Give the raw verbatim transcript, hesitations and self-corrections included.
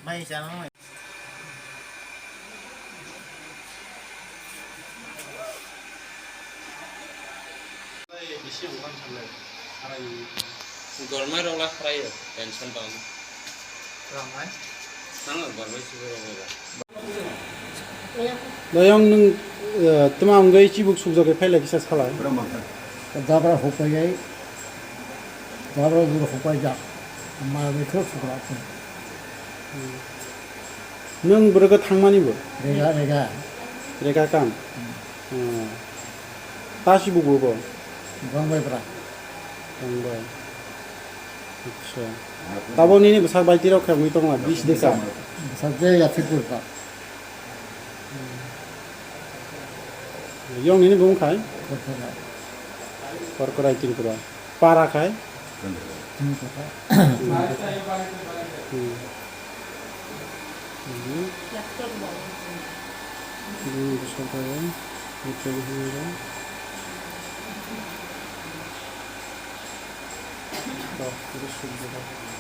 Mai chana mai. Gormai rok la khwlai o, pension tong. Rang mai? Nang gormai sugo rok bai ba. Dayong nwng, eh, tma wngwi chibuk sukjagwi phailai kisa salai. Dabra hupaijai, dabra juro hupaijak. Ma bwkhe sukra. Nwng bwrwkhe thangmani bo? Rega, rega. Rega kam? Hmm. Ta chibuk bo bo? Bangbai bra. Bangbai. Acha. Tabo nini bwsak bai tirok khe wngwi tongla, bis deka. Bwsak je ya thik bwrwkha. Yong nini bung khai? Korkorai. Korkorai Tripura. Para khai? Tripura. Hmm. Hmm. Bung bwswk khai. Bwswk khai. Bwswk khai.